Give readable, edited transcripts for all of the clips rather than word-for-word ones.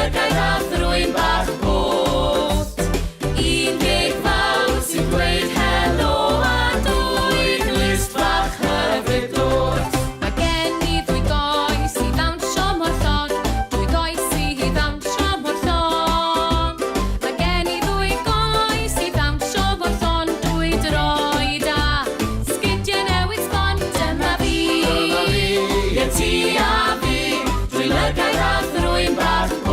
lygaid a thrwyn bach pwt. Un geg fawr sy'n dweud helo a dwy glust fach hyfryd dwt. Mae gen i ddwy goes i ddawnsio mor llon, dwy goes i ddawnsio mor llon. Mae gen i ddwy goes i ddawnsio mor llon, dwy droed a sgidiau newydd sbon. Dyma fi. Dyma fi, ie ti a fi, dwy lygaid a thrwyn bach pwt.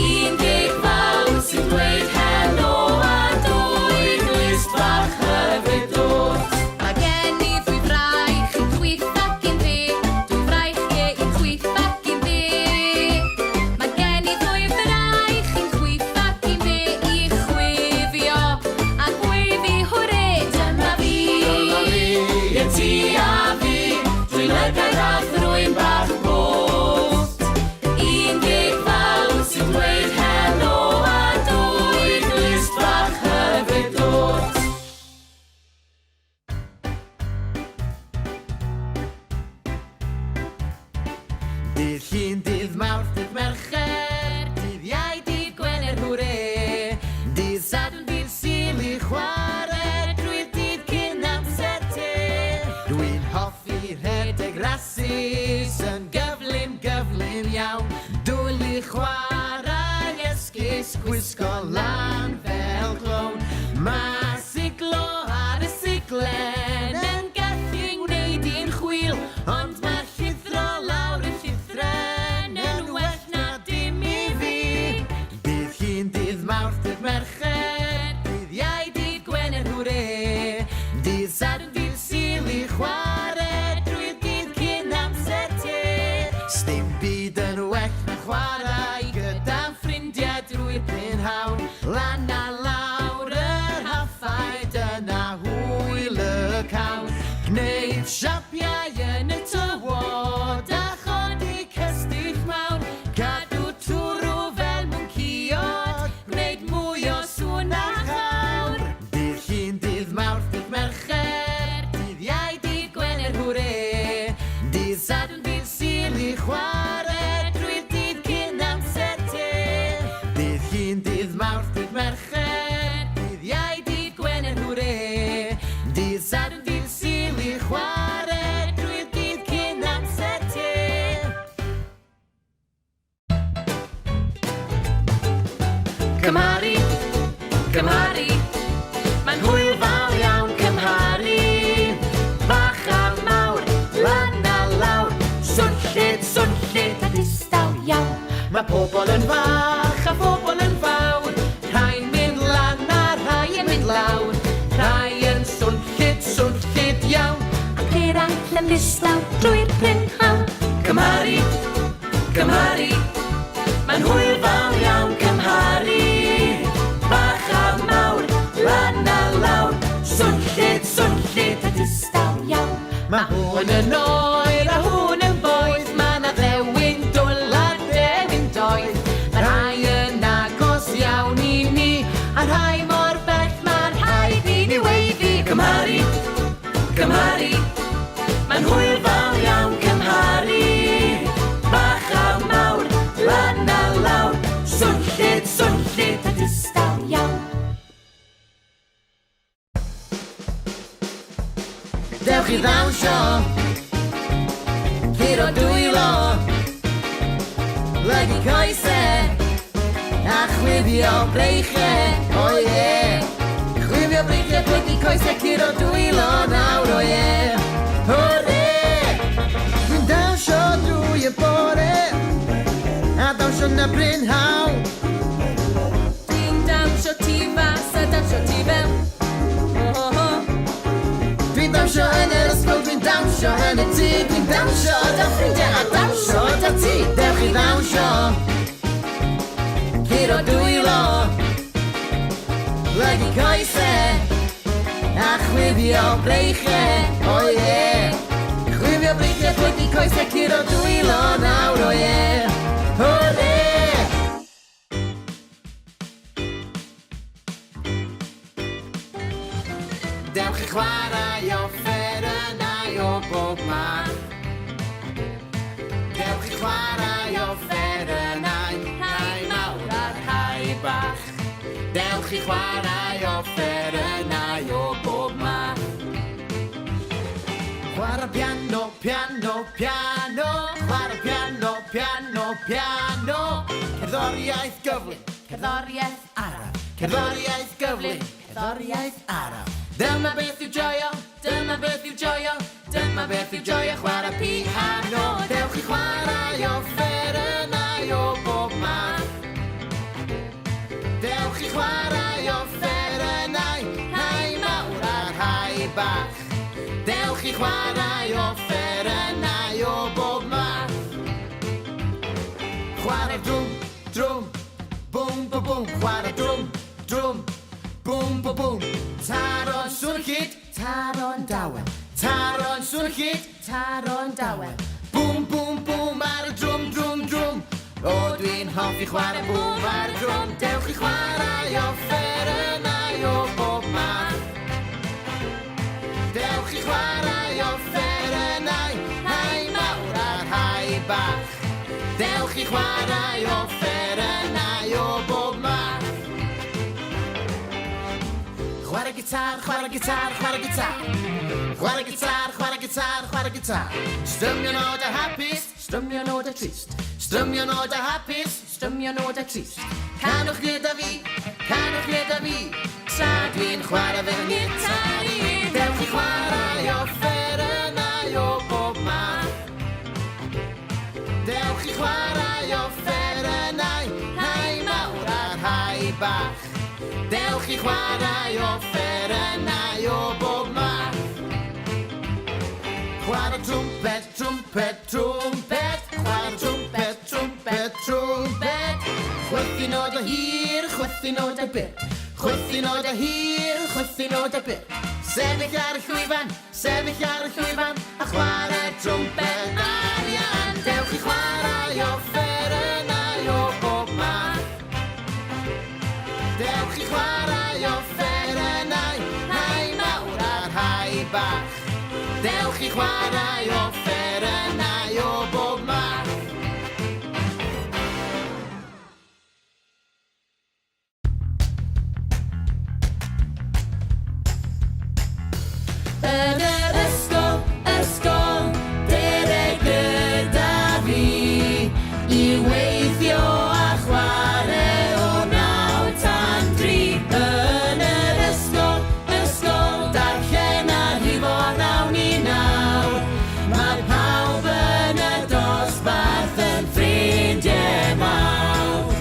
Un geg fawr sy'n dweud helo a dwy glust fach hyfryd dwt. Mae gen i ddwy fraich, un chwith ac un dde, dwy fraich, ie, un chwith ac un dde. Mae gen i ddwy fraich, un chwith ac un dde, i chwifio a gweiddi hwre, dyma fi. Dyma fi, ie ti a fi, dwy lygaid a thrwyn bach pwt. Un geg fawr sy'n dweud helo a dwy glust fach hyfryd dwt. Dydd Llun, dydd Mawrth, dydd Mercher, dydd Iau, dydd Gwener, hwre! Dydd Sadwrn, dydd Sul i chwarae drwy'r dydd cyn amser te. Dwi'n hoffi rhedeg rasys yn gyflym, gyflym iawn. Dwl i chwarae esgus, gwisgo lan fel clown. Mae siglo ar y siglen yn gallu ngwneud i'n chwil, ond mae llithro lawr y llithren yn well na dim i fi. Dydd Llun, dydd Mawrth, dydd Mercher, dydd Iau, dydd Gwener, hwre! Dydd Sadwrn, dydd Sul i chwarae drwy'r dydd cyn amser te. Sdim byd yn well na chwarae gyda'n ffrindiau drwy'r prynhawn. Lan a lawr yr haffau, dyna hwyl y cawn. Gwneud siapiau yn y tywod a chodi cestyll mawr. Cadw twrw fel mwncïod, gwneud mwy o sŵn na chawr. Dydd Llun, dydd Mawrth, dydd Mercher, dydd Iau, dydd Gwener, hwre! Dydd Sadwrn, dydd Sul i chwarae drwy'r dydd cyn amser te. Dydd Llun, dydd Mawrth, dydd Mercher, dydd Iau, dydd Gwener, hwre! Dydd Sadwrn, dydd Sul i chwarae drwy'r dydd cyn amser te. Cymharu, cymharu, mae'n hwyl fawr iawn cymharu. Bach a mawr, lan a lawr, swnllyd, swnllyd a distaw iawn. Mae pobl yn fach a phobl yn fawr, rhai'n mynd lan a rhai yn mynd lawr, rhai yn swnllyd, swnllyd iawn. Ac eraill yn ddistaw drwy'r prynhawn. Cymharu, cymharu, mae'n hwyl fawr iawn cymharu. Bach a mawr, lan a lawr, swnllyd, swnllyd a Distaw iawn. Mae hwn yn oer a hwn yn boeth, mae 'na ddewin dwl a dewin doeth. Mae rhai yn agos iawn i ni, a rhai mor bell mae'n rhaid i ni weiddi. Cymharu, cymharu, mae'n hwyl fawr iawn cymharu. Bach a mawr, lan a lawr, swnllyd, swnllyd a Distaw iawn. Dewch i ddawnsio, curo dwylo, plygu coesau, a chwifio breichiau, o ie. Chwifio breichiau, plygu coesau, curo dwylo nawr, o ie. Hwre! Dwi'n dawnsio drwy y bore, a dawnsio yn y prynhawn. Dwi'n dawnsio tu fas a dawnsio tu fewn. Ho, ho, ho. Dwi'n dawnsio yn yr ysgol, dwi'n dawnsio yn y tŷ, dwi'n dawnsio 'da ffrindiau a dawnsio 'da ti. Dewch i ddawnsio, curo dwylo, plygu coesau, a chwifio breichiau, o ie. Chwifio breichiau, plygu coesau, curo dwylo nawr, o ie. Hwre! Dewch i chwarae offerynnau o bob math. Dewch i chwarae offerynnau. Dewch i chwarae offerynnau o bob math. Chwarae piano, piano, piano. Chwarae piano, piano, piano. Cerddoriaeth gyflym, Cerddoriaeth araf. Cerddoriaeth gyflym, cerddoriaeth araf. Dyma beth yw joio, dyma beth yw joio, dyma beth yw joio chwarae piano. Dewch i chwarae offerynnau o bob math. Dewch i chwarae offerynnau, rhai mawr a rhai bach. Dewch i chwarae offerynnau o bob math. Chwarae drwm, drwm, bwm, bwm, bwm. Chwarae drwm, drwm, bwm, bwm, bwm. Taro'n swnllyd, taro'n dawel. Taro'n swnllyd, Taro'n dawel. Bwm, bwm, bwm ar y drwm, drwm, drwm. O, dwi'n hoffi chwarae bwm ar y drwm. Dewch i chwarae offerynnau o bob math. Dewch i chwarae offerynnau, rhai mawr a rhai bach. Dewch i chwarae offerynnau o bob math. Chwarae gitar, chwarae gitar, chwarae gitar. Chwarae gitar, chwarae gitar, chwarae gitar. Strymio nodau hapus, strymio nodau trist. Strymio nodau hapus, strymio nodau trist. Canwch gyda fi, canwch gyda fi. Tra dwi'n chwarae fy ngitar i. Dewch i chwarae offerynnau o bob math. Dewch i chwarae offerynnau, rhai mawr a rhai bach. Dewch i chwarae offerynnau o bob math. Chwarae trwmped, trwmped, trwmped. Chwarae trwmped, trwmped, trwmped. Chwythu nodau hir, chwythu nodau byr. Chwythu nodau hir, chwythu nodau byr. Sefyll ar y llwyfan, sefyll ar y llwyfan, a chwarae trwmped arian. Dewch i chwarae offerynnau o bob math. Dewch i chwarae offerynnau, rhai mawr a rhai bach. Dewch i chwarae offerynnau o bob math. Yn yr ysgol, ysgol, dere gyda fi i weithio a chwarae o 9 tan 3. Yn yr ysgol, ysgol, darllen a rhifo 9 i 9. Mae pawb yn y dosbarth yn ffrindiau mawr.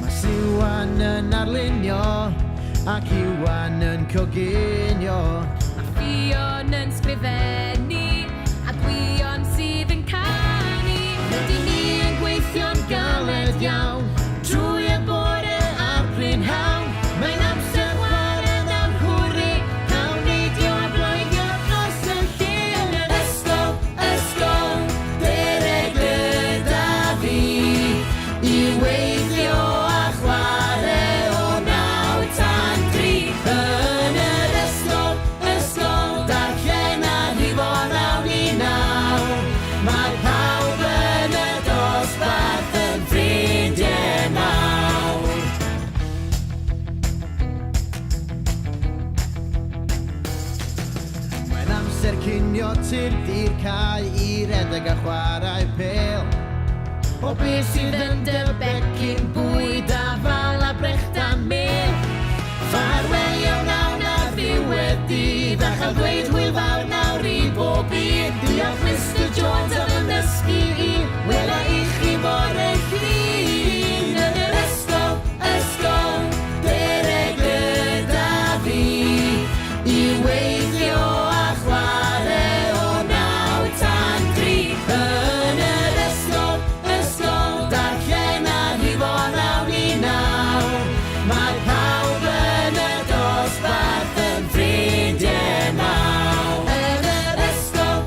Mae Siwan yn arlunio ac Iwan yn coginio. Mae Ffion yn sgrifennu a Gwion sydd yn canu. Rydyn ni yn gweithio'n galed iawn trwy y bore a'r prynhawn. Mae'n amser chwarae nawr, hwrê. Cawn neidio a bloeddio dros y lle. Yn yr ysgol, ysgol, dere gyda fi i weithio a chwarae o 9 tan 3. Yn yr ysgol, ysgol, darllen a rhifo 9 i 9. Mae pawb yn y dosbarth yn ffrindiau mawr. Mae'n amser cinio, tyrd i'r cae i redeg a chwarae pêl. O beth sydd yn dy becyn bwyd, afal a brechdan mêl. Ffarwelio wnawn ar ddiwedd dydd a chael dweud hwyl fawr nawr i bob un. Diolch, Mr Jones, am yn nysgu i. Wela i chi bore Llun. Yn yr ysgol, ysgol, dere gyda fi i weithio a chwarae o 9 tan 3. Yn yr ysgol, ysgol, darllen a rhifo 9 i 9. Mae pawb yn y dosbarth yn ffrindiau mawr. Yn yr ysgol,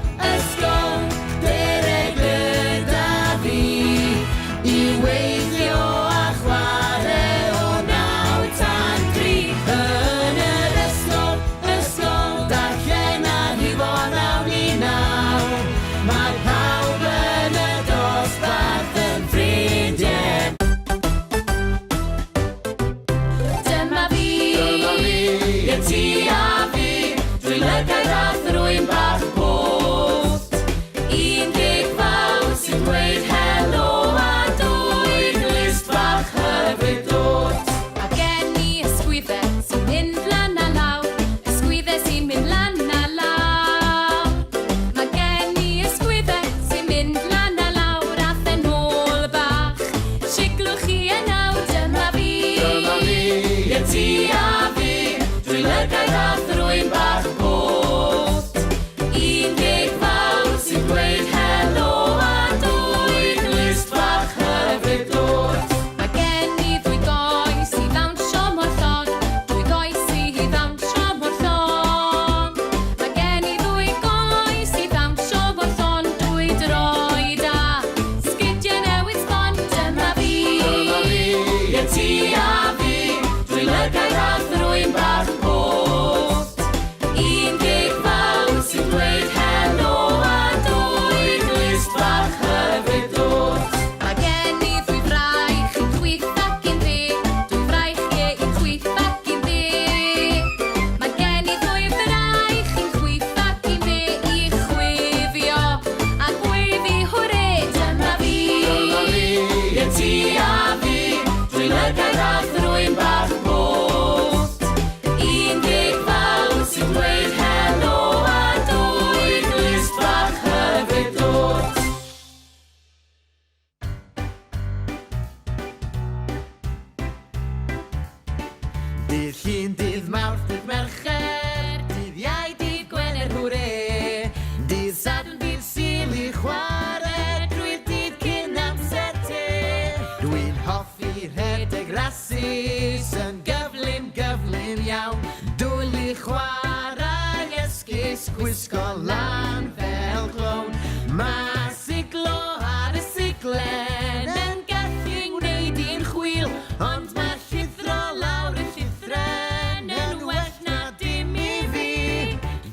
rasys yn gyflym, gyflym iawn. Dwlu chwarae esgus, gwisgo lan fel clown. Mae siglo ar y siglen yn gallu ngwneud i'n chwil, ond mae llithro lawr y llithren yn well na dim i fi.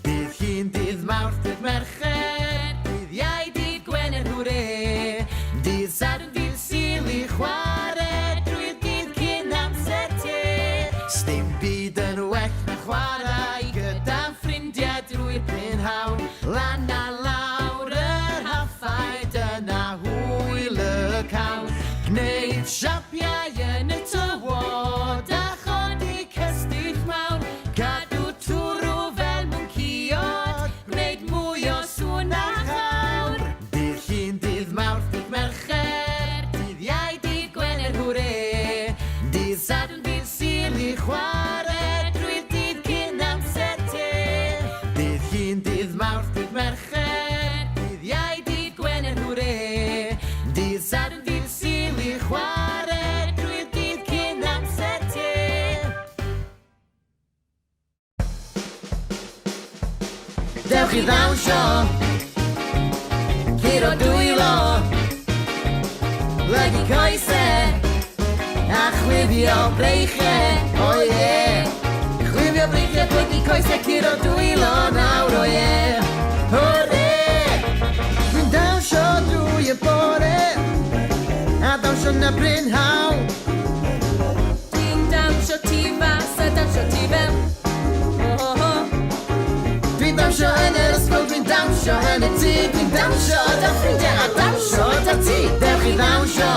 Dydd Llun, dydd Mawrth, dydd Mercher, dydd Iau, dydd Gwener, hwre! Dydd Sadwrn, dydd Sul i chware, drwy'r dydd cyn amser te. Sdim byd yn well na chwarae gyda'n ffrindiau drwy'r prynhawn. Lan a lawr yr haffau, dyna hwyl y cawn. Gwneud siapiau yn y tywod a chodi cestyll mawr. Cadw twrw fel mwncïod, gwneud mwy o sŵn na chawr. Dydd Llun, dydd Mawrth, dydd Mercher, dydd Iau, dydd Gwener, hwre! Dydd Sadwrn, dydd Sul i chware, drwy'r dydd cyn amser te. Dydd Llun, dydd Mawrth, dydd Mercher, dydd Iau, dydd Gwener, hwre! Dydd Sadwrn, dydd Sul i chware, drwy'r dydd cyn amser te. Dewch i ddawnsio, curo dwylo, plygu coese, a chwifio breichie, o oh ie. Chwifio breichie, plygu coese, curo dwylo nawr, o ie. Hwre! Dwi'n dawnsio drwy y bore, a dawnsio na brynhawn. Dwi'n dawnsio tu fas a dawnsio tu fewn. Ho ho ho. Dwi'n dawnsio yn yr ysgol, dwi'n dawnsio yn y tŷ, dwi'n dawnsio 'da ffrindiau a dawnsio 'da ti. Dewch i ddawnsio,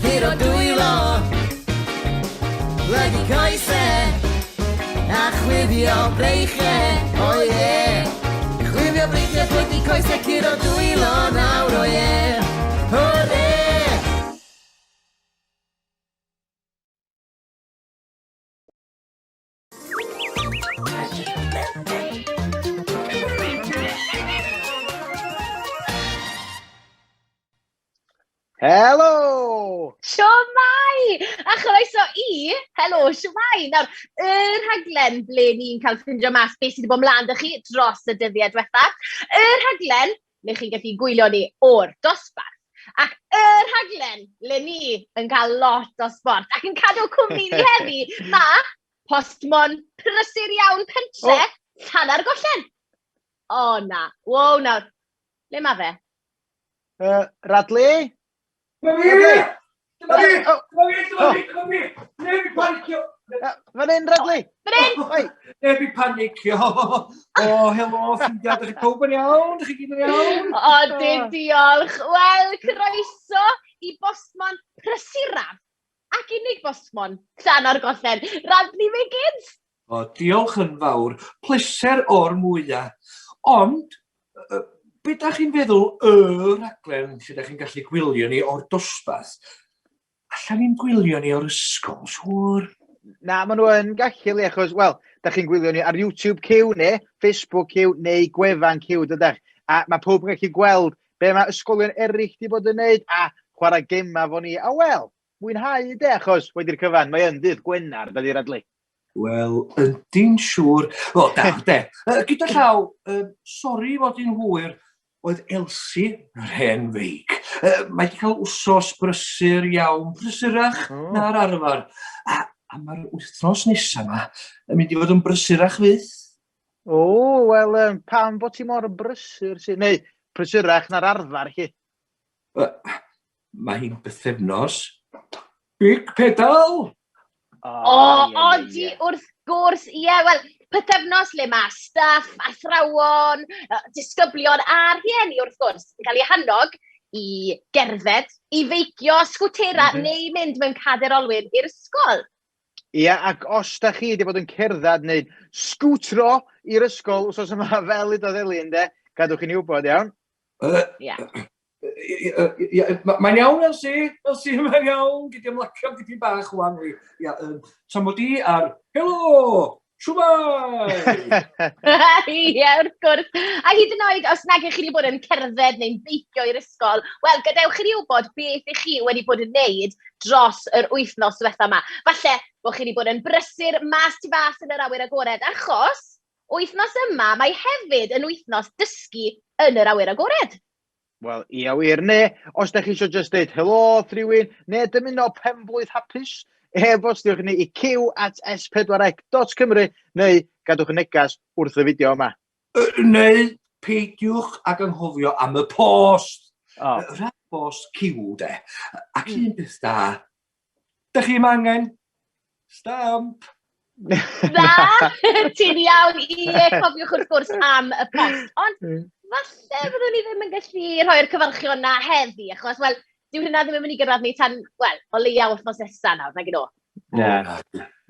curo dwylo, plygu coese, a chwifio breichie, o ie. Chwifio breichie, plygu coese, curo dwylo nawr, o ie. Hwre! Helo! Siwmai! A chroeso i Helo, siwmai! Nawr, y rhaglen ble ni'n cael ffindio mas beth sydd wedi bod mlaen 'da chi dros y dyddiau diwetha. Y rhaglen le chi'n gallu gwylio ni o'r dosbarth. Ac y rhaglen le ni yn cael lot o sbort ac yn cadw cwmni ni heddi, mae postmon prysur iawn pentre oh. Llanargollen. O oh, na, wow nawr, le mae fe? Radley? Dyma fi! Dyma fi! Dyma fi! Dyma fi! Dyma fi! Neb i panicio! Fan hyn, Radley! Fan hyn! Neb i panicio! O, helo, ffrindiau, dych chi pawb yn iawn? Dych chi gyd yn iawn? O, dim diolch. Wel, croeso i bostmon prysuraf ac unig bostmon Llanargollen, Radley Wiggins! O, diolch yn fawr. Pleser o'r mwyaf. Ond, be da chi'n feddwl y rhaglen lle da chi'n gallu gwylio ni o'r dosbarth? Allan ni'n gwylio ni o'r ysgol, siŵr? Na, maen nhw yn gallu, li, achos, wel, da chi'n gwylio ni ar YouTube Cyw neu Facebook Cyw neu gwefan Cyw, dydach? A mae pob yn gallu gweld be mae ysgolion eraill di bod yn neud a chwarae gemau fo ni. A wel, mwynhau de, achos wedi'r cyfan, mae yn ddydd Gwener, dydy Radley? Wel, ydy'n siŵr. O, da, de. Gyda llaw, sori fod i'n hwyr, oedd Elsi, yr hen feic. Mae wedi cael wsos brysur iawn, prysurach oh. na'r arfer. A, a mae'r wythnos nesaf yma yn mynd i fod yn brysurach fyth. O, oh, wel, um, pam bod ti mor brysur? Neu, prysurach na'r arfer, chi? Mae hi'n bythefnos. Big pedal! O, odi, wrth gwrs, ie, yeah, wel, pythefnos le mae staff, athrawon, disgyblion a rhieni, wrth gwrs, yn cael eu hannog i gerdded, i feicio, sgwtera mm -hmm. neu mynd mewn cader olwyn i'r ysgol. Ia, ac os da chi wedi bod yn cerdded neu sgwtro i'r ysgol wsos yma fel udodd Elin, de, gadwch i ni wybod, iawn? Ia. Mae'n iawn, Elsi. Elsi, mae'n iawn. Gyd i ymlacio dipyn bach wan. Ia, tra mod i ar... Helo! Shwmae! Ie, wrth gwrs. A hyd yn oed os nag ych chi wedi bod yn cerdded neu'n beicio i'r ysgol, wel, gadewch i ni wybod beth ych chi wedi bod yn wneud dros yr wythnos diwetha yma. Falle bod chi wedi bod yn brysur mas tu fas yn yr awyr agored, achos wythnos yma mae hefyd yn wythnos dysgu yn yr awyr agored. Wel, ia wir, neu os da chi eisiau just deud helo wrth rhywun, neu dymuno penblwydd hapus, e-bostiwch ni i cyw@s4c.cymru, neu gadwch negas wrth y fideo yma. Neu peidiwch ag anghofio am y post. Oh. Rhag bost cyw, de. Ac un peth da, da chi'm angen stamp. Na, ti'n iawn. Ie, cofiwch wrth gwrs am y post. Ond falle fyddwn ni ddim yn gallu rhoi'r cyfarchion 'na heddi, achos, wel, dyw hynna ddim yn mynd i gyrraedd ni tan, wel, o leia wythnos nesa nawr, nag 'yn nhw? Na.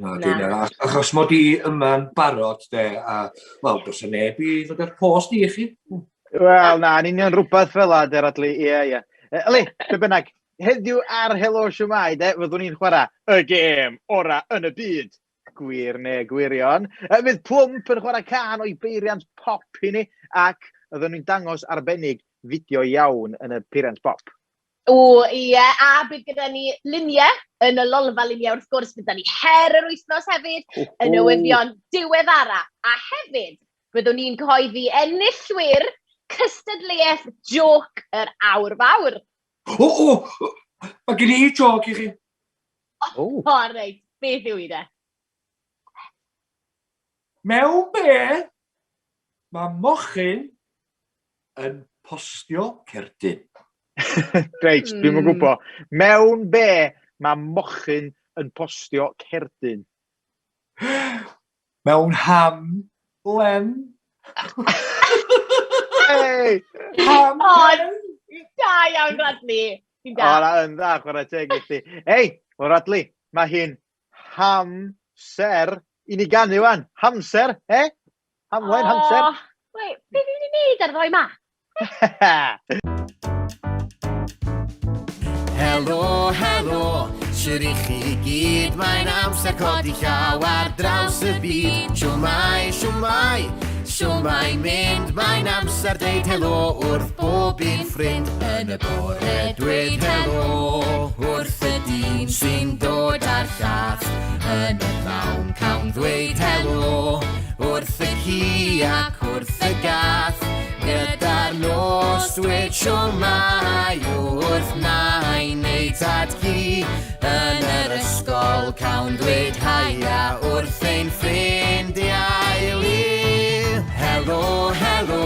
Na, di, na. Achos mod i yma'n barod, de, a, wel, does 'na neb i ddod â'r post i chi. Wel, na, yn union rhywbeth fel 'na, de, Radley. Ie, ie. Yli, be bynnag, heddiw ar Helo Shwmae, de, fyddwn ni'n chwarae y gêm ora yn y byd. Gwir neu gwirion. Fydd Plwmp yn chwarae cân o'i beiriant pop i ni, ac fyddwn ni'n dangos arbennig fideo iawn yn y peiriant pop. O, ie, a bydd gyda ni luniau yn y lolfa luniau wrth gwrs, bydd gyda ni her yr wythnos hefyd, y newyddion diweddara, a hefyd byddwn ni'n cyhoeddi enillwyr cystadleuaeth jôc yr awr fawr. O, o, mae gen i jôc i chi. O, o reit, beth yw i de? Mewn be mae mochyn yn postio cerdyn? Reit, dwi'm yn gwybod. Mewn be mae mochyn yn postio cerdyn? Mewn ham len. Hey! Ham len! Da iawn, Radley. Ti'n da. O, na, yn dda, chwarae teg i chdi. Ei, wel, Radley, mae hi'n hamser i ni ganu wan. Hamser, e? Hamlen, hamser. O, wait, be fi'n mynd i wneud ar ddoe ma? Helo, helo, shwd i chi i gyd? Mae'n amser codi llaw ar draws y byd. Shwmae, shwmae, shwmae mynd? Mae'n amser deud helo wrth bob un ffrind. Yn y bore dweud helo wrth y dyn sy'n dod â'r llath. Yn y pnawn cawn ddweud helo wrth y ci ac wrth y gath. Gyda'r nos dweud shwmae wrth nain neu tad-cu. Yn yr ysgol cawn ddweud haia wrth ein ffrindiau lu. Helo, helo,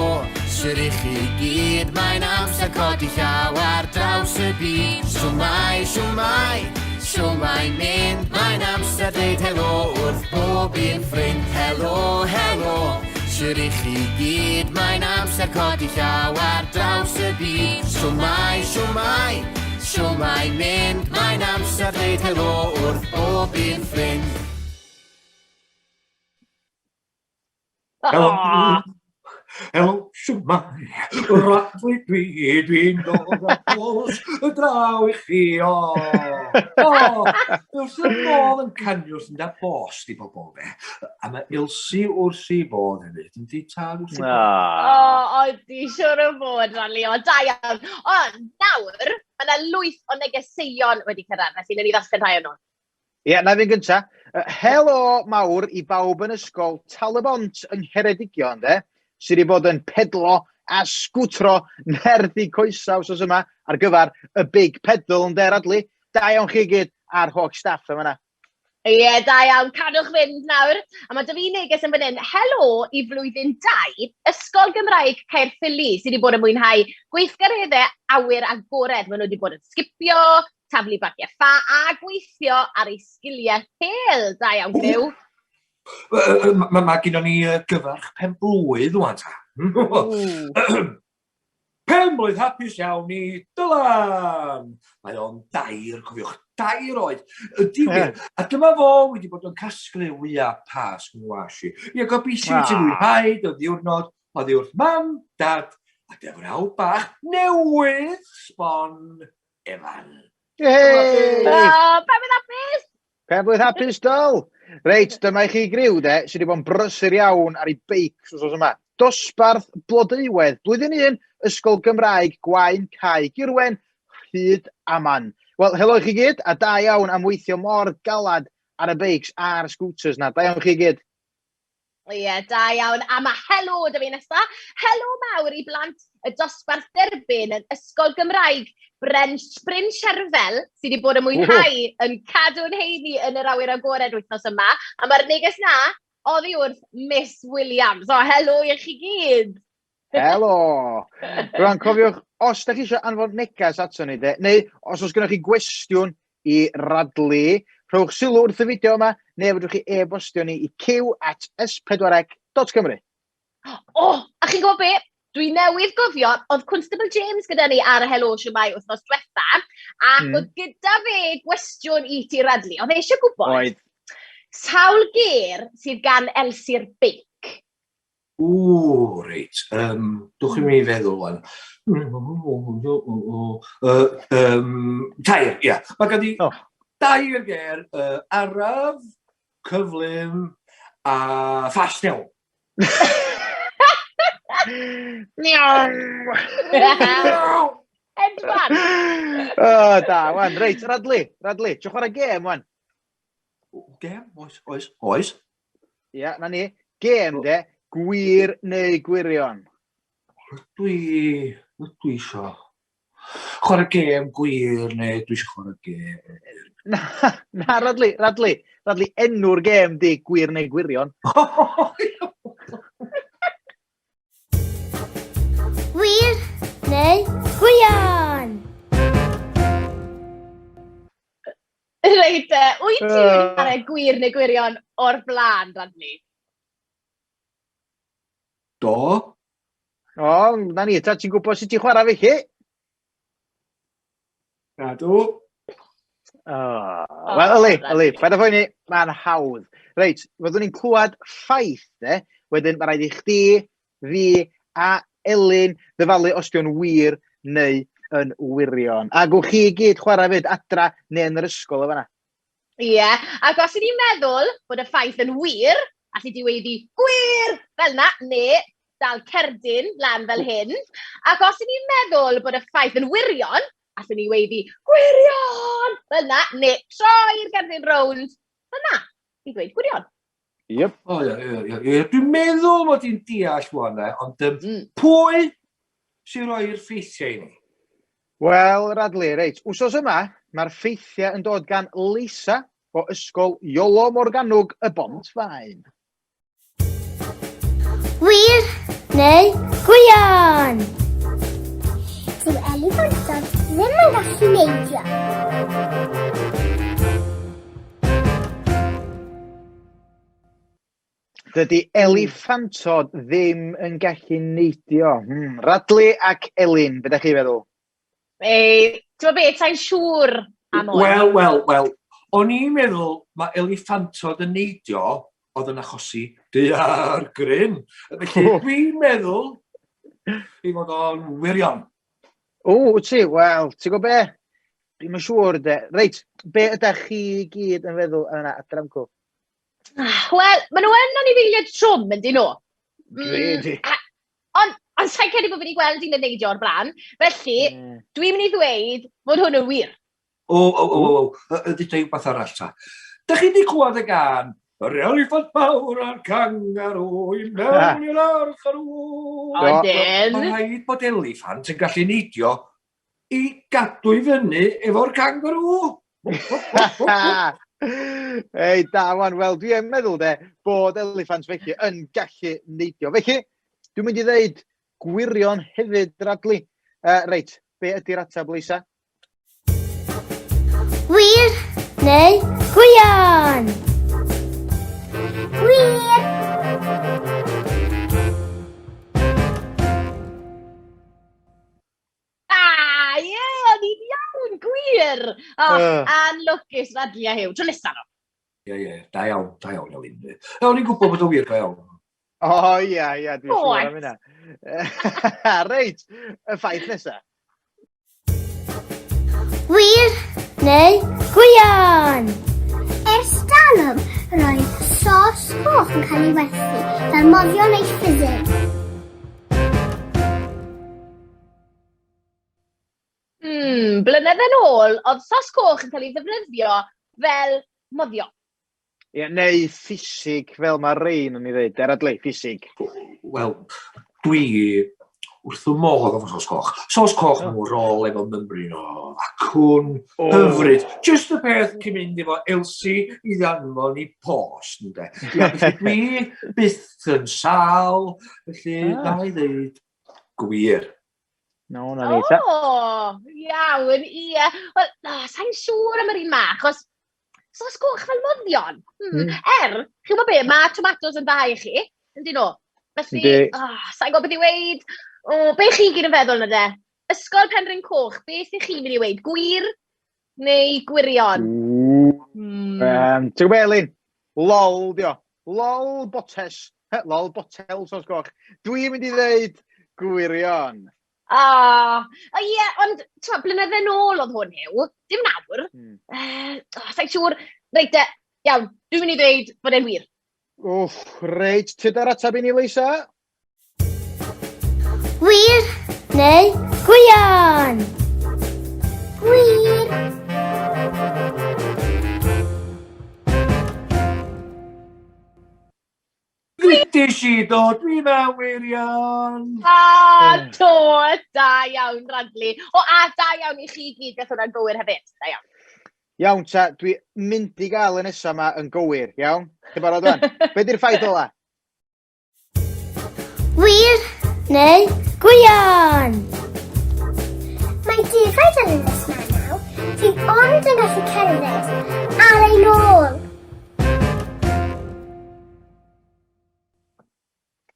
shwd i chi gyd? Mae'n amser codi llaw ar draws y byd. Shwmae, shwmae, shwmae mynd? Mae'n amser dweud helo wrth bob un ffrind. Helo, helo, Shwd i chi gyd, mae'n amser codi llaw ar draws y byd. Shwmae, shwmae, shwmae mynd, mae'n amser dweud helo wrth bob un ffrind. Helo, helo, shwmae, Radley dwi, dwi'n dod â post y draw i chi, o. O, wrth y modd yn canu wrth mynd â bost i bobl, de. A mae Ilsi wrth ei bodd hefyd, yndi tad wrth ei bodd? O, odi, siwr o fod, Radley, o, da iawn. O, nawr, mae yna lwyth o negeseuon wedi cyrraedd, felly wnawn ni ddarllen rhai o'n nhw. Ie, yeah, na fi'n gynta. Helo mawr i bawb yn ysgol Tal-y-bont yng Ngheredigion, de, sydd wedi bod yn pedlo a sgwtro nerth i coesau wsos yma ar gyfer y Big Pedal, ynde, Radley? Da iawn chi gyd a'r holl staff yma yna. Ie, yeah, da iawn. Cadwch fynd nawr. A mae 'da fi neges yn fan hyn. Helo i flwyddyn 2, Ysgol Gymraeg Caerffili, sydd wedi bod yn mwynhau gweithgareddau awyr agored. Maen nhw wedi bod yn sgipio, taflu bagiau ffa a gweithio ar eu sgiliau pêl. Da iawn, criw. Mae ma gynnon ni gyfarch pen-blwydd ŵan ta. Pen-blwydd hapus iawn i Dylan! Mae o'n dair, cofiwch, dair oed. Ydy wir. A dyma fo wedi bod yn casglu wya Pasg yn ngwas i. Ie, gobeithio i ti fwynhau dy ddiwrnod oddi wrth mam, dad a dy frawd bach newydd sbon Efan. Hey! Oh, pen-blwydd hapus! Pen-blwydd hapus, Dyl! Reit, dyma i chi griw de, sydd wedi bod yn brysur iawn ar ei beics wsos yma. Dosbarth Blodeuwedd, blwyddyn un, Ysgol Gymraeg Gwaun Cae Gurwen, Rhyd Aman. Wel, helo i chi gyd, a da iawn am weithio mor galad ar y beics a'r scooters na. Da iawn chi gyd. Ie, yeah, da iawn. A mae helo da fi nesa. Helo mawr i blant y dosbarth derbyn yn Ysgol Gymraeg Bren, Bryn Sherfel, sydd wedi bod yn mwynhau yn cadw'n heini yn yr awyr agored wythnos yma. A mae'r neges na oddi wrth Miss Williams. O, helo i chi gyd! Helo! Rwan, cofiwch, os da chi eisiau anfon neges ato ni, de, neu os oes gennych chi gwestiwn i Radley, rhowch sylw wrth y fideo yma, neu fedrwch chi e-bostio ni i cyw at s4c.cymru. O, oh, a chi'n gwybod be? Dwi newydd gofio, oedd Constable James gyda ni ar y Helo Siwmai wythnos diwetha, ac oedd gyda fe gwestiwn i ti, Radley. Oedd e eisiau gwybod, Oedd. sawl ger sydd gan Elsie'r beic? Ww, reit. Um, dwch i mi feddwl wan. Um, tair, ia. Yeah. Mae gen i oh. dair ger uh, araf, cyflym a fast iawn. Miaw! Edwan! O, da, wan. Reit, Radley, Radley, ti'n chwarae gêm, wan? Gêm? Oes, oes, oes. Ia, na ni. Gêm, de. Gwir neu gwirion? Dwi... Dwi isio chwarae gêm gwir neu dwi eisiau chwarae gêm. Na, na, Radley, Radley, Radley, enw'r gêm di gwir neu gwirion. Wir neu gwirion? Reit te, wyt ti wedi chwarae gwir neu gwirion o'r blaen, Radley? Do. O, na ni, ta ti'n gwybod sut i chwarae felly? Na, dw. Oh, Wel, yli, yli, paid â phoeni, mae'n hawdd. Reit, fyddwn ni'n clywed ffaith, de, wedyn mae rhaid i chdi, fi a Elin ddyfalu os 'di o'n wir neu yn wirion. A gwch chi i gyd chwarae fyd adra neu yn yr ysgol o fanna. Ie, yeah. Ac os ydyn ni'n meddwl bod y ffaith yn wir, allu di weiddi gwir fel na, neu dal cerdyn lan fel hyn. Ac os ydyn ni'n meddwl bod y ffaith yn wirion, allwn ni weiddi gwirion fel na, neu troi'r gerdyn rownd fel na, i ddweud gwirion. Yep. O, ie, ie, ie, ie. Dwi'n meddwl mod i'n deall wan, e, ond um, pwy sy'n rhoi'r ffeithiau i ni? Wel, Radley, reit, wsos yma, mae'r ffeithiau yn dod gan Lisa o Ysgol Iolo Morgannwg y Bont Faen. Wir neu gwirion? Dyw eliffantod ddim yn gallu neidio. Dydy eliffantod ddim yn gallu neidio. Radley ac Elin, be da chi feddwl? Ei, ti'n gwybod beth, sa'n siŵr am hwn. Wel, wel, wel, o'n i'n meddwl mae eliffantod yn neidio oedd yn achosi daeargryn. Felly dwi'n meddwl ei fod o'n wirion. O, wyt ti? Wel, ti'n gwybod be? Dwi'm yn siŵr de. Reit, be ydach chi gyd yn feddwl yna adra wncwl? Wel, maen nhw yn anifeiliaid trwm, yn dyn nhw? Really? Ond on sa'n credu bod fi wedi gweld un yn neidio o'r blaen. Felly, dwi'n mynd i ddweud bod hwn yn wir. O, o, o, o, o, ddeud i wbeth arall ta. Dych chi wedi clywed y gân Yr eliffant mawr a'r cangarw i mewn i'r arch ar ôl. Odyn. Mae'n rhaid bod eliffant yn gallu neidio i gadw i fyny efo'r cangarw. Ei, da, wan. Wel, dwi yn meddwl de, bod eliffant felly yn gallu neidio. Felly, dwi'n mynd i ddeud gwirion hefyd, Radley. Reit, be ydy'r ateb, Lisa? Wir neu gwirion? Gwir! Ah, ie, o'n i'n iawn, gwir! O, oh, anlwcus Radley a Huw. Tro nesaf no. Ie, ie, da iawn, da iawn, Elin. O'n i'n gwybod bod o'n wir, da iawn. O, ia, ia, dwi'n siŵr am hynna. Reit, y ffaith nesaf. Wir neu gwirion? Ers talwm, Roedd sos coch yn cael ei werthu fel moddion neu ffisig. Blynedd yn ôl, oedd sos coch yn cael ei ddefnyddio fel moddion. Ie, neu ffisig, fel mae Rein yn ei ddeud. Er adleu, ffisig. Wel, dwi wrth fy modd efo sos coch. Sos coch oh. mwrol efo mymryn o facwn, oh. hyfryd. Just y peth cyn mynd efo Elsie i ddanfon i post, ynde. Ia, felly dwi byth yn sal, felly ah. na i ddeud gwir. No, na ni. O, iawn, ie. Wel, oh, sa'n siŵr am yr un ma, achos sos goch fel moddion. Er, chi'n gwybod be, mae tomatos yn dda i chi, yndyn nhw? Felly, oh, sa'n gwybod beth i weid. O, be chi gyd yn feddwl na de? Ysgol Penrhyn Coch, beth i chi'n mynd i weid? Gwir neu gwirion? Ti'n gwybod, Elin? Lol, dio. Lol botes. Lol botel sos goch. Dwi'n mynd i ddeud gwirion. O, o ie, ond t'mod, blynydde nôl oedd hwn, Huw. Dim nawr. Oh, sa'n siŵr. Reit de, iawn, dwi'n mynd i ddweud bod e'n wir. Wff, reit, ti da'r ateb i ni, Lisa? Wir neu gwion? Gwir. Ddudes i do, dwi mewn wirion. A, do, da iawn, Radley. O, a da iawn i chi gyd, gath hwnna'n gywir hefyd. Da iawn. Iawn ta, dwi mynd i gael y nesaf yma yn gywir, iawn? Ti'n barod wan? Be di'r ffaith ola? Wir neu gwion? Mae defaid yn Ynys Manaw sydd ond yn gallu cerdded ar ei nôl.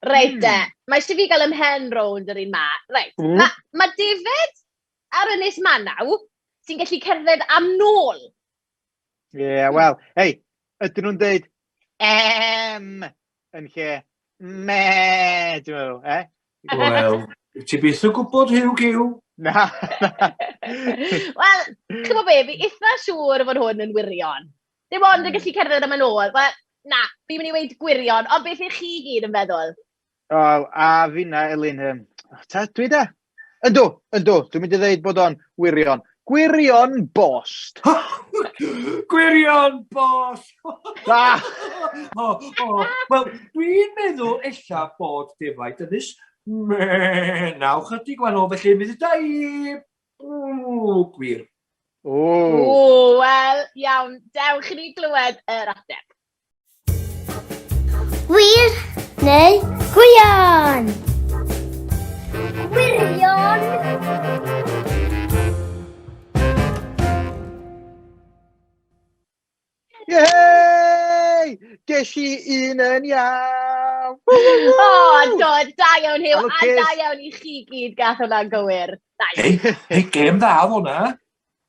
Reit de, mae eisiau fi gael ymhen rownd yr un ma. Reit, mae ma defaid ar Ynys Manaw sy'n gallu cerdded am nôl. Ie, yeah, wel, hei, ydyn nhw'n deud em yn lle me, ti'n meddwl, eh? Wel, ti byth yn gwybod Huw Giw. Na, na. Wel, chi'n gwybod be, fi eitha siŵr fod hwn yn wirion. Dim ond yn gallu cerdded am yn ôl. Wel, na, fi'n mynd i weud gwirion, ond beth ych chi gyd yn feddwl? O, a finna, Elin, ta, dwi da? Yndw, yndw, dwi'n mynd i ddeud bod o'n wirion. Gwirion bost. Gwirion bost! Ah! O, o. Wel, dwi'n meddwl ella bod defaid ynys Manaw chydig gwahanol, felly mi dda i ww, gwir. O. O, wel, iawn, dewch i ni glywed yr ateb. Wir neu gwion? Gwirion! Yay! Ges i un yn iawn! O, do, da iawn Huw, a da iawn i chi gyd gath hwnna'n gywir. Da iawn. Hei, hei, gêm dda oedd hwnna.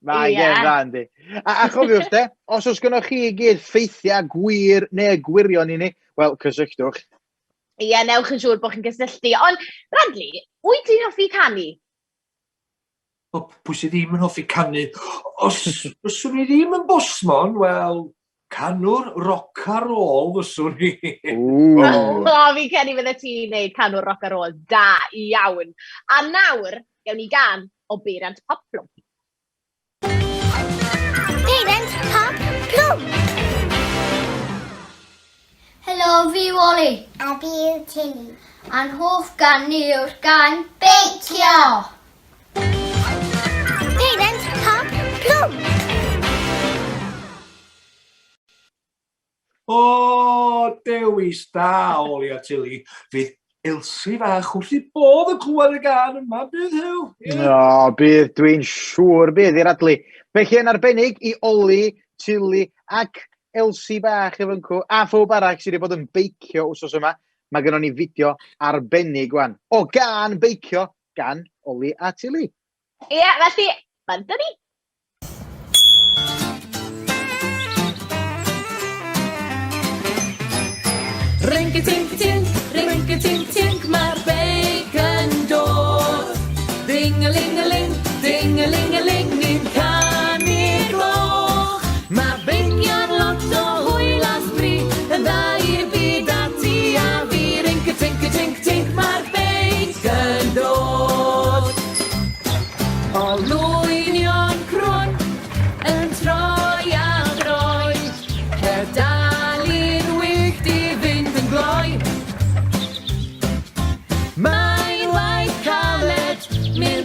Mae Ie. gêm dda, yndi. A chofiwch de, os oes gynnoch chi i gyd ffeithiau gwir neu gwirion i ni, wel, cysylltwch. Ie, newch yn siŵr bod chi'n cysylltu. Ond, Radley, wyt ti'n hoffi canu? O, pwy sydd ddim yn hoffi canu? Os fyswn i ddim yn bosmon, wel, canwr rock a roll fyswn i. Ww. O, fi credu fydde ti'n neud canwr rock a roll. Da iawn. A nawr, gawn ni gan o Beirant Pop Plwmp. Peiriant Pop Plwmp! Helo, fi yw Oli. A fi yw Tilly. A'n hoff gan ni yw'r gan Beicio! Peiriant Pop Plwmp! O, dewis da, Oli a Tilly. Fydd Elsi fach wrth i bodd yn clywed y gân yma, bydd Huw? Ie. O, bydd, dwi'n siŵr bydd i'r adlu. Felly yn arbennig i Oli, Tilly ac Elsi bach efo yncw, a phob arall sydd wedi bod yn beicio wsos yma, mae gynnon ni fideo arbennig wan o gân beicio gan Oli a Tilly. Ie, felly, bant â ni. Ringy-tink-tink, ringy-tink-tink, mae'r beic yn dod. Ding-a-ling-a-ling, ding-a-ling-a-ling, ni'n canu gloch. Mae beicio'n lot o hwyl a sbri.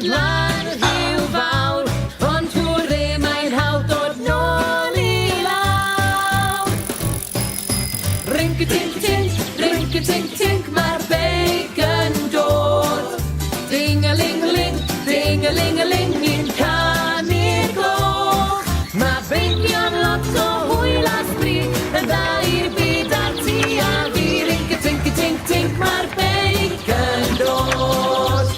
mynd lan rhyw fawr, ond hwre mae'n hawdd dod nôl i lawr. Rinc-a-tink-tink, rinc-a-tink-tink, mae'r beic yn dod. Ding-a-ling-ling, ding-a-ling-a-ling, ni'n canu'r gloch. Mae beicio'n lot o hwyl a sbri, yn dda i'r byd a'r ti a fi. Rinc-a-tink-a-tink-tink, mae'r beic yn dod.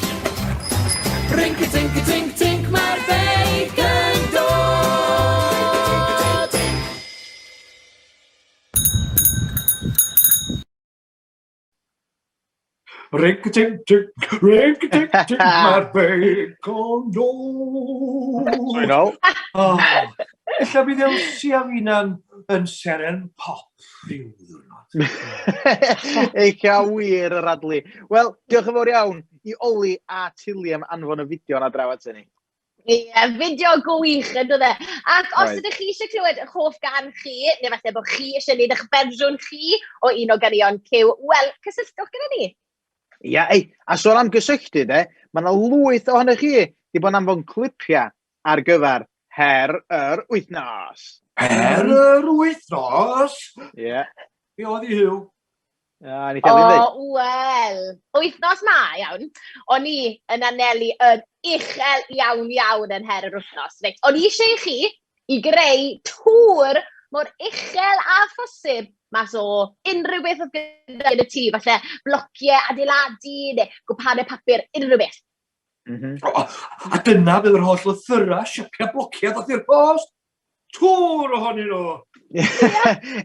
Rinc-a-tink-a-tink-tink, mae'r beic yn dod. Rinc-tink-tink, rinc-tink-tink, mae'r beic yn dod. Sorry, no. Oh, ella bydd Elsi a fi'na'n yn seren pop rhyw ddiwrnod. Eicha wir yr adlu. Wel, diolch yn fawr iawn i Oli a Tilly am anfon y fideo yna draw ato ni. Ie, fideo gwych yn dod e. Ac os ydych chi eisiau clywed eich hoff gan chi, neu falle bod chi eisiau gwneud eich fersiwn chi o un o ganeuon Cyw, wel, cysylltwch gyda ni. Ia, ei, a sôn am gysylltu de, mae yna lwyth ohonych chi wedi bod yn anfon clipiau ar gyfer Her yr Wythnos. Her yr Wythnos? Ie. Yeah. Be oedd i Huw? A, ni cael ei O, wel, wythnos ma, iawn, o'n i yn anelu yn uchel iawn iawn yn her yr wythnos. Reit, o'n i eisiau i chi i greu tŵr mor uchel â phosib mas o unrhyw beth oedd gyda yn y tŷ, falle blociau adeiladu neu gwpanau papur, unrhyw beth. Mm -hmm. o, a dyna bydd yr holl lythyrau, siapiau, blociau ddoth i'r post. Tŵr ohonyn nhw!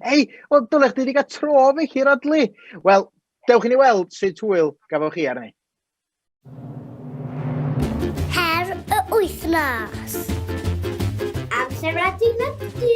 Ei, wel, dylech chi wedi cael tro felly, Radli. Wel, dewch i ni weld sut hwyl gafoch chi arni. Her y wythnos. Amser adeiladu.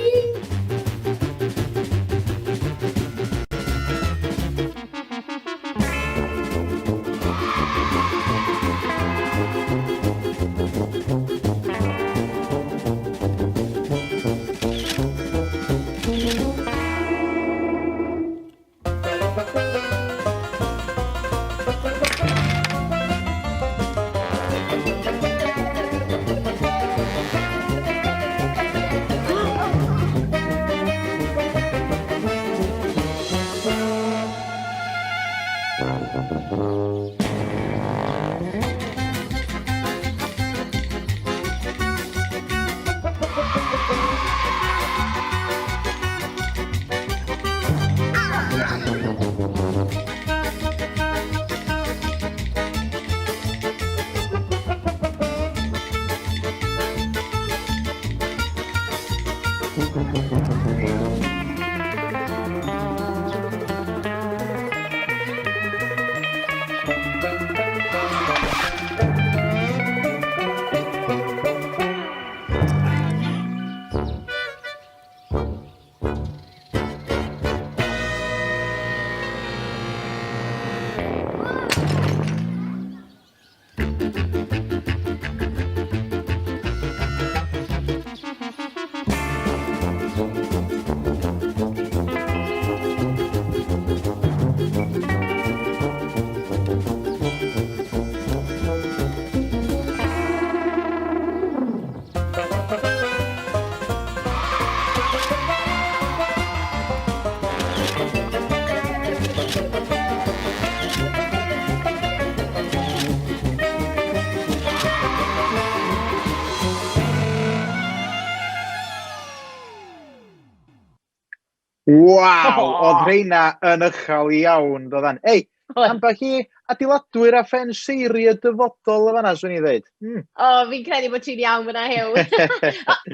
Waw, oedd rheina yn ychel iawn, doeddan. Ei, ambell i adeiladwyr a phenseiri y dyfodol y fanna, swn i'n dweud. O, fi'n credu bod ti'n iawn fyna, Huw.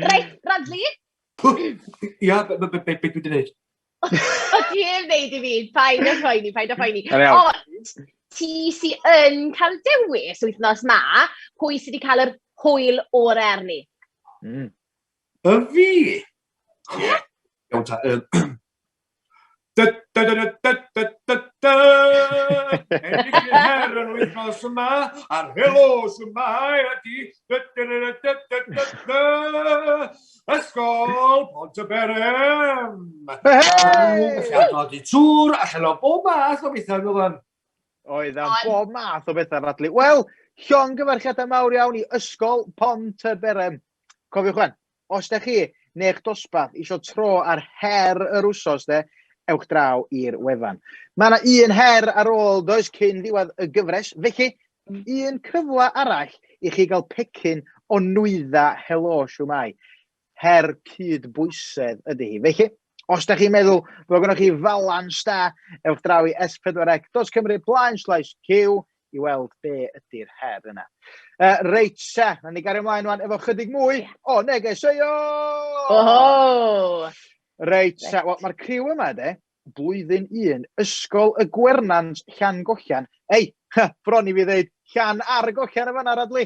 Reit, Radley? Ia, be, be, be, be dwi wedi gwneud? O, ti heb wneud i fi, paid â phoeni, paid â phoeni. Ond, ti sy yn cael dewis wythnos ma, pwy sydd wedi cael yr hwyl o'r arni? Y fi? Iawn ta. Da da da da da da da Ennill her yn wythnos yma, a'r helo shwmae ydi da da da da da da da Ysgol Pontyberem! Felly adeiladu tŵr allan o bob math o bethau, doeddan. Oedd am bob math o bethau, Radley. Wel, Llongyfarchiadau mawr iawn i Ysgol Pontyberem. Cofiwch wan, os da chi neu'ch dosbarth isio tro ar her yr wsos de, ewch draw i'r wefan. Mae yna un her ar ôl does cyn ddiwedd y gyfres, felly un cyfle arall i chi gael pecyn o nwyddau Helo Shwmae. Her cydbwysedd ydy hi. Felly, os da chi'n meddwl bod gennych chi falans da, ewch draw i s4c.cymru blaen slaes Q i weld be ydy'r her yna. Reit, se, na ni gario ymlaen wan efo chydig mwy o negeseuon! Oho! Reit, se, wel, mae'r criw yma, de, blwyddyn un, Ysgol y Gwernant, Llangollen. Ei, bron i fi ddeud Llan ar Gollen yn fan'na, Radli.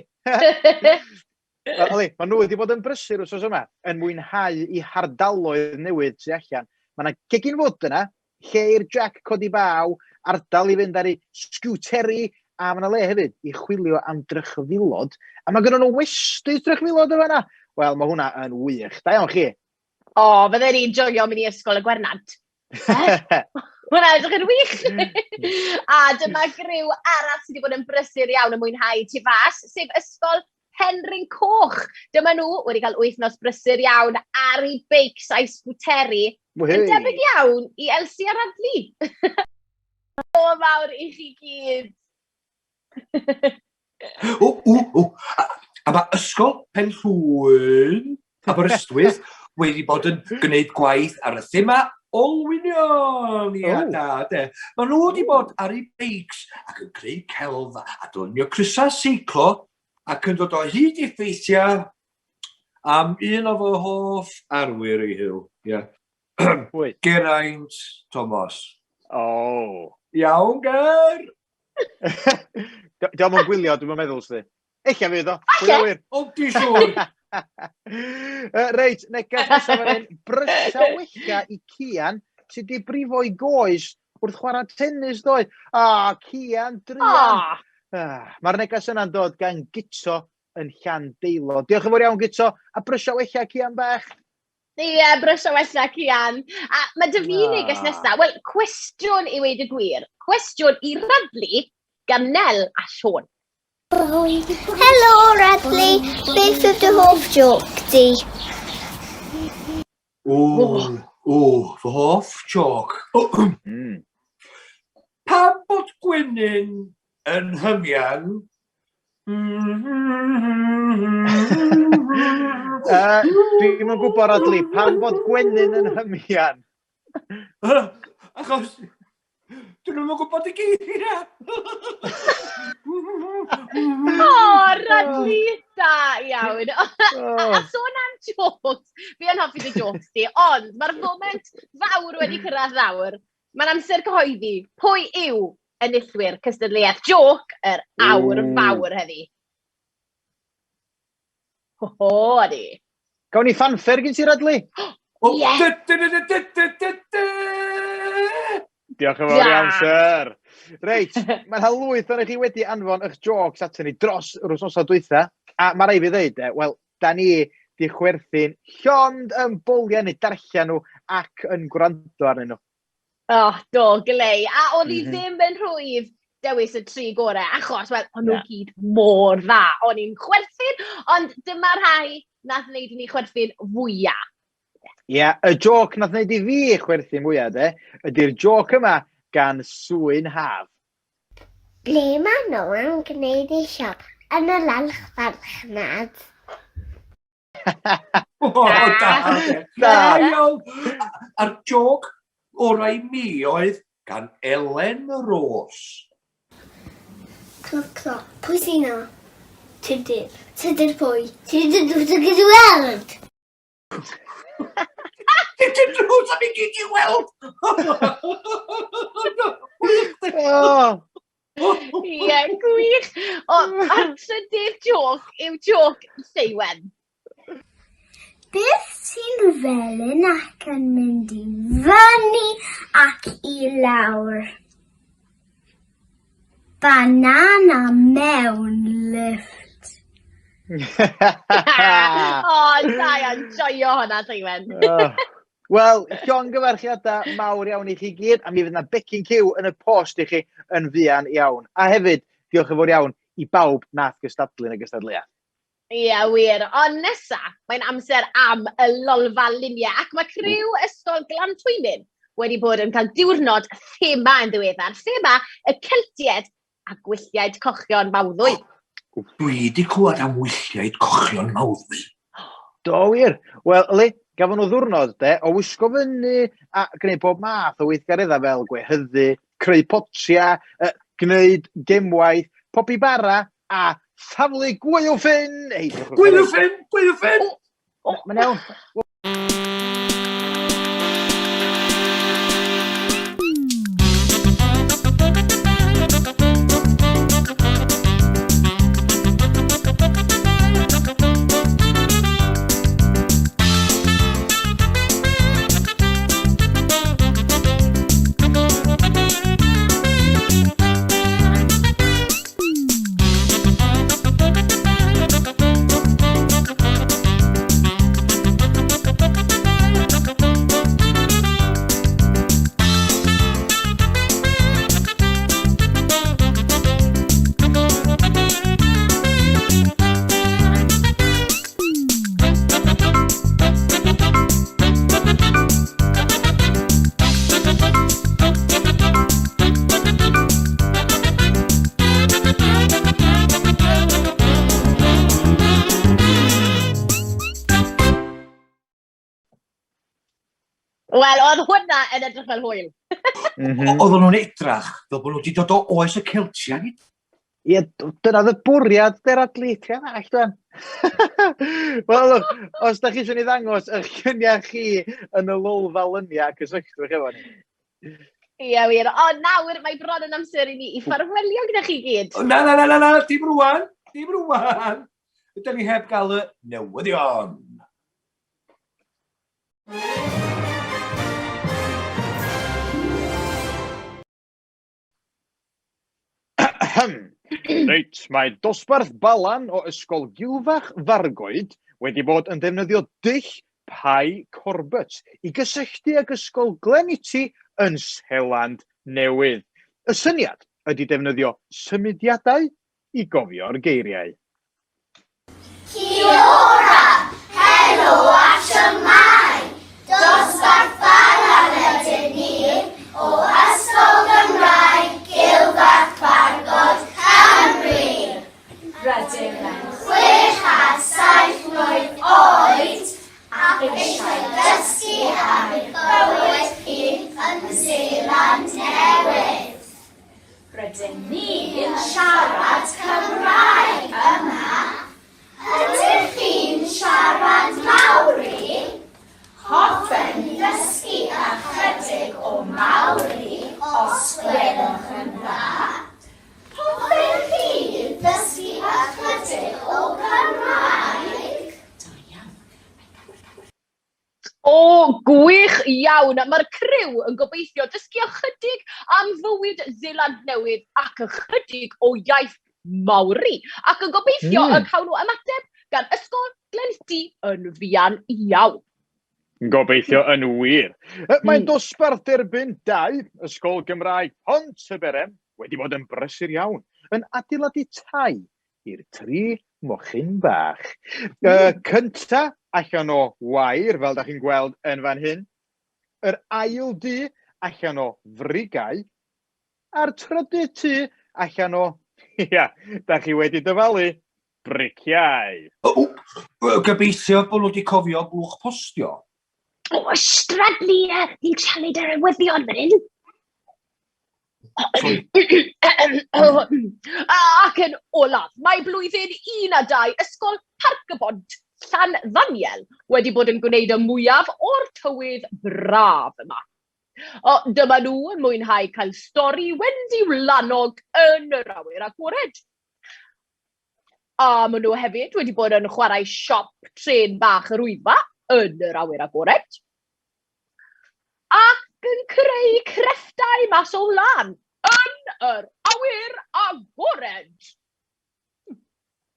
Wel, Oli, maen nhw wedi bod yn brysur wrth yma, yn mwynhau i hardaloedd newydd tu allan. Mae yna gegin fwd yna, lle i'r Jack codi baw, ardal i fynd ar ei sgwteri, a mae yna le hefyd i chwilio am drychfilod. A mae gynnon nhw westy drychfilod yn fan'na. Wel, mae hwnna yn wych. Da iawn chi. O, fydden ni'n joio mynd i Ysgol y Gwernant. Hwnna edrych yn wych! A dyma griw arall sydd wedi bod yn brysur iawn yn mwynhau tu fas, sef Ysgol Penrhyn Coch. Dyma nhw wedi cael wythnos brysur iawn ar eu beics a'i sgwteri. Yn debyg iawn i Elsi a Radley. O mawr i chi gyd. O, o, o. A, a mae Ysgol Penrhyn Aberystwyth wedi bod yn gwneud gwaith ar y thema olwynion. Ia, oh. da, de. Maen nhw wedi bod ar eu beics ac yn creu celf a dylunio crysau seiclo ac yn dod o hyd i ffeithiau am un o fy hoff arwyr i Huw. Ia. Pwy? Geraint Thomas. Oh. Iawn, Ger! Diolch yn gwylio, dwi'n meddwl, sdi. Ella fydd o. Pwy a wyr. O, di siŵr. Reit, neges nesaf fan hyn. Brysia wella i Cian, sydd wedi brifo i goes wrth chwarae tennis ddoe. Ah, Cian, druan. Oh. Ah, Mae'r neges yna'n dod gan Guto yn Llandeilo. Diolch yn fawr iawn, Guto, a brysia wella, Cian bach. Ie, yeah, brysio wella, Cian. A mae dy fi neges nesaf, wel, cwestiwn i weud y gwir. Cwestiwn i Radley gan Nel a Siôn. Helo, Radley. Beth yw dy hoff joc di? O, o, fy hoff joc. Pam bod gwenyn yn hymian? Dwi'm yn gwybod, Radley, pam fod gwenyn yn hymian? Achos, dyn nhw'n gwybod y geiriau. O, Radley, da iawn. A sôn am jokes, fi yn hoffi dy jokes di, ond mae'r foment fawr wedi cyrraedd nawr. Mae'n amser cyhoeddi pwy yw enillwyr cystadleuaeth jôc yr awr fawr heddi. Ho, ho, adi. Gawn ni ffanffer gyn ti, Radley? Ie. Diolch yn fawr iawn, sir. Reit, mae'n rhan lwyth o'n chi wedi anfon eich jokes aton ni dros yr wythnosau dwytha. A mae rai fi ddeud, e, wel, da ni di chwerthin llond yn boliau neu darllen nhw ac yn gwrando arnyn nhw. Oh, do, glei. A oedd hi ddim yn rhwydd dewis y tri gorau, achos, wel, o'n nhw gyd mor dda. O'n i'n chwerthin, ond dyma rhai nath wneud i ni chwerthin fwyaf. Ie, yeah, y joc nath wneud i fi chwerthin fwyaf, de, ydy'r joc yma gan Swyn Haf. Ble mae Noah'n gwneud ei siop? Yn yr archfarchnad. O, da. Da iawn. A'r jôc orau i mi oedd gan Elen Rose. Cloc, cloc. Pwy sy'n na? Tudur. Tudur pwy? Tudur drws y gyd i weld! Tudur drws am i gyd i weld! Oh. Ie, gwych. O, a'r trydydd jôc yw jôc Lleuwen. Beth sy'n felyn ac yn mynd i fyny ac i lawr? Banana mewn lifft. O, da iawn, joio hwnna, Lleuwen. Wel, llongyfarchiadau mawr iawn i chi gyd, a mi fydd yna becyn cyw yn y post i chi yn fuan iawn. A hefyd, diolch yn fawr iawn i bawb nath gystadlu yn y gystadleuaeth. Ie, yeah, wir. Ond nesa, mae'n amser am y lolfa luniau, ac mae criw Ysgol Glan Twymyn wedi bod yn cael diwrnod thema yn ddiweddar, thema y Celtiaid a Gwylliaid Cochion Mawddwy. Dwi wedi clywed am Wylliaid Cochion Mawddwy. Do wir. Wel, le, gafon nhw ddwrnod, de, o wisgo fyny a gwneud bob math o weithgareddau fel gwehyddu, creu potiau, uh, gwneud gemwaith, pobi bara a thaflu gwaywffyn! Hei, Gwaywffyn! Gwaywffyn! Mae'n iawn. Wel, oedd hwnna yn edrych fel hwyl. Mm -hmm. Oedden nhw'n edrach fel bod nhw wedi dod o oes y Celtiaid. Ie, dyna oedd y bwriad, der adlu, ti'n all, dwi'n. Wel, look, os da chi eisiau ni ddangos eich lluniau chi yn y lolfa lyniau, cysylltwch efo ni. Ie, wir. O, nawr mae bron yn amser i ni i ffarwelio gyda chi gyd. Na, na, na, na, na, dim rwan, dim rwan. Ydyn ni heb gael y newyddion. Reit, mae dosbarth Balan o Ysgol Gilfach Fargoed wedi bod yn defnyddio dull Pie Corbett i gysylltu ag Ysgol Gleniti yn Seland Newydd. Y syniad ydy defnyddio symudiadau i gofio'r geiriau. Kia ora! Helo a shwmae! Dosbarth Balan ydyn ni o Ysgol Gymraeg Gilfach Bargod Cymru. Rydym yn 6 a 7 mlwydd oed ac eisiau dysgu am eich bywyd chi yn Seland Newydd. Rydyn ni'n siarad Cymraeg yma. Ydych chi'n siarad Maori? Hoffen ni ddysgu ychydig o Maori os gwelwch yn dda. Hoffech chi ddysgu ychydig o Gymraeg? O, gwych iawn! Mae'r criw yn gobeithio dysgu ychydig am fywyd Seland Newydd ac ychydig o iaith Maori, ac yn gobeithio y cawn nhw ymateb gan Ysgol Glendy yn fuan iawn. Gobeithio yn wir. Mae'n dosbarth derbyn 2 Ysgol Gymraeg Pontyberem wedi bod yn brysur iawn yn adeiladu tai i'r tri mochyn bach. Y cynta allan o wair, fel da chi'n gweld yn fan hyn, yr ail dŷ allan o frigau, a'r trydydd tŷ allan o, ia, da chi wedi dyfalu, briciau. O, gobeithio bod nhw wedi cofio blwch postio. O, Stradley, ni'n siarad ar arwyddion fan hyn. Ac yn olaf, mae blwyddyn 1 a 2 Ysgol Parc y Bont, Llanddaniel, wedi bod yn gwneud y mwyaf o'r tywydd braf yma. O, dyma nhw yn mwynhau cael stori Wendy Wlanog yn yr awyr agored. A maen nhw hefyd wedi bod yn chwarae siop trên bach yr Wyddfa yn yr awyr agored. Ac yn creu crefftau mas o wlân yn yr awyr agored!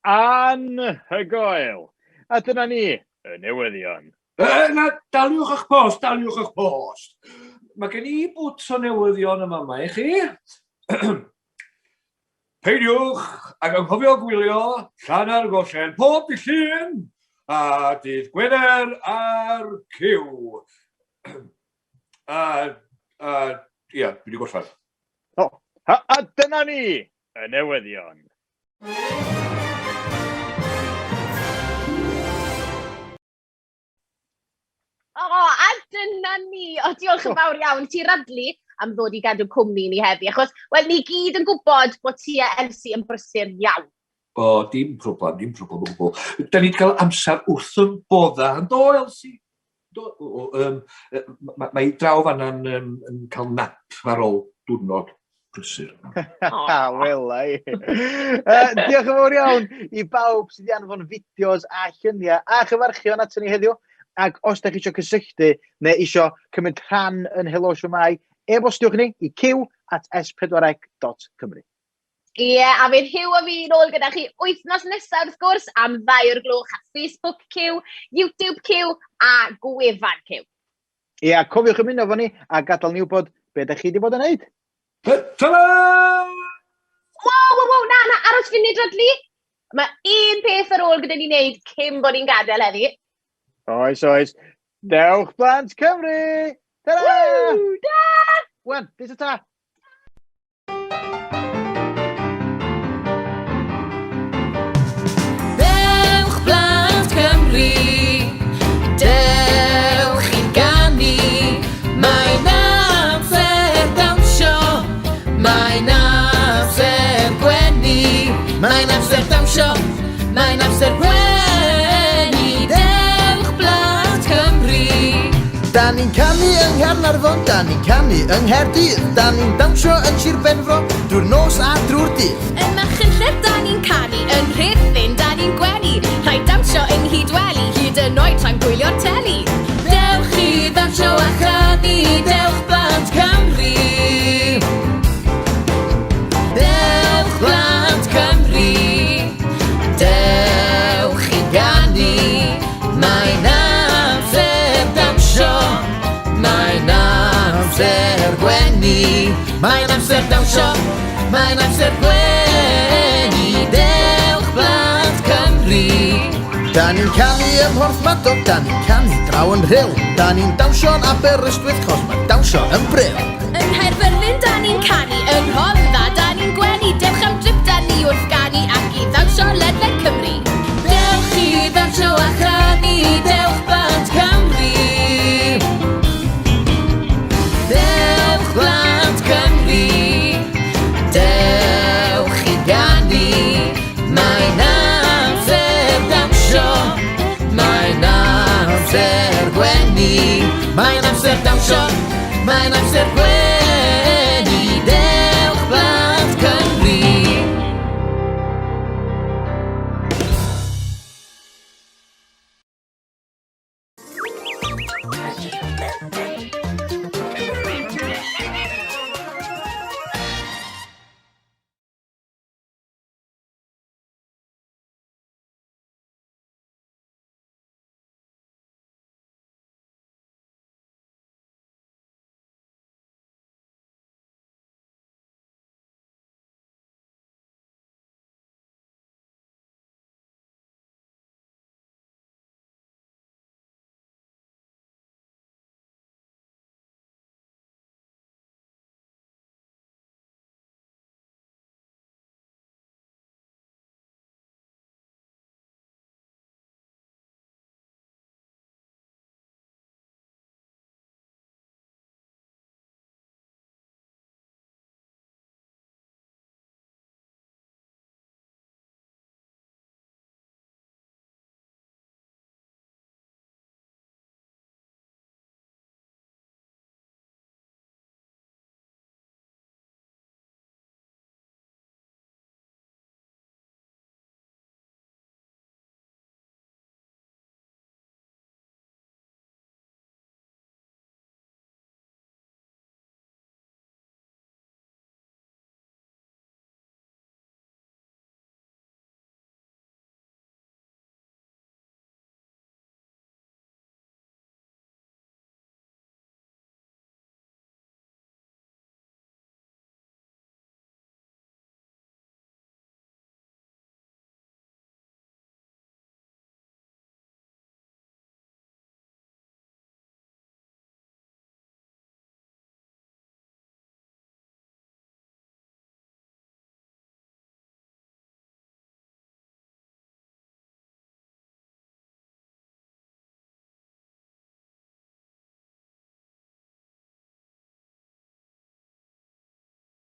Anhygoel! A dyna ni, y newyddion. Yy, na, daliwch eich post, daliwch eich post. Mae gen i bwt o newyddion yma yma i chi. Peidiwch ag anghofio gwylio Llanargollen pob dydd Llun a dydd Gwener ar Cyw. A, a, ia, dwi wedi gorffen. O, a, a dyna ni, y newyddion. O, a dyna ni. O, diolch yn fawr iawn ti, Radley, am ddod i gadw cwmni ni heddi. Achos, wel, ni gyd yn gwybod bod ti a Elsie yn brysur iawn. O, dim problem, dim problem o gwbl. Da ni wedi cael amser wrth yn bodda, yn do, Elsie? Do, o, um, mae ma draw fanna'n um, yn cael nap ar ôl diwrnod prysur. Wela i. Diolch yn fawr iawn i bawb sydd wedi anfon fideos a lluniau a chyfarchion aton ni heddiw. Ac os da chi eisiau cysylltu neu eisiau cymryd rhan yn Helo Shwmae, e-bostiwch ni i cyw@s4c.cymru. Ie, yeah, a fydd Huw a fi nôl gyda chi wythnos nesaf wrth gwrs am 2 o'r gloch ar Facebook Cyw, YouTube Cyw a gwefan Cyw. Ie, yeah, cofiwch ymuno efo ni a gadael ni wybod be da chi wedi bod yn neud. Ta-ra! Wow, wow, wow, na, na, aros funud, Radley. Mae un peth ar ôl gyda ni wneud cyn bod ni'n gadael heddi. Oes, oes. Dewch blant Cymru! Ta-ra! Woo, da! Wan, beth y ta? Dewch blant Cymru, dewch i ganu. Mae'n amser dawnsio, mae'n amser gwenu. Mae'n amser dawnsio, mae'n amser gwenu. Dewch blant Cymru. Da ni'n canu yng Nghaernarfon, da ni'n canu yng Nghaerdydd, da ni'n dawnsio yn Sir Benfro, drwy'r nos a drwy'r dydd. Yn Machynlleth da ni'n canu, yn Rhuthun da ni'n gwenu, rhaid dawnsio yng Nghydweli, hyd yn oed tra'n gwylio'r teli. Dewch i ddawnsio a chanu, dewch blant Cymru. Dewch blant Cymru, dewch i ganu. Mae'n amser dawnsio, mae'n amser gwenu. Mae'n amser dawnsio, mae'n amser gwenu. Dewch blant Cymru. Da ni'n canu ym Mhorthmadog, da ni'n canu draw yn Rhyl. Da ni'n dawnsio'n Aberystwyth, cos mae dawnsio yn bril. Yng Nghaerfyrddin da ni'n canu, yng Rhondda da ni'n gwenu. Dewch am drip da ni wrth ganu ac i ddawnsio ledled Cymru. Dewch i ddawnsio a chanu, dewch blant Cymru. Dewch blant Cymru, dewch i ganu. Mae'n amser dawnsio, mae'n amser gwenu. Mae'n amser dawnsio, mae'n amser gwenu.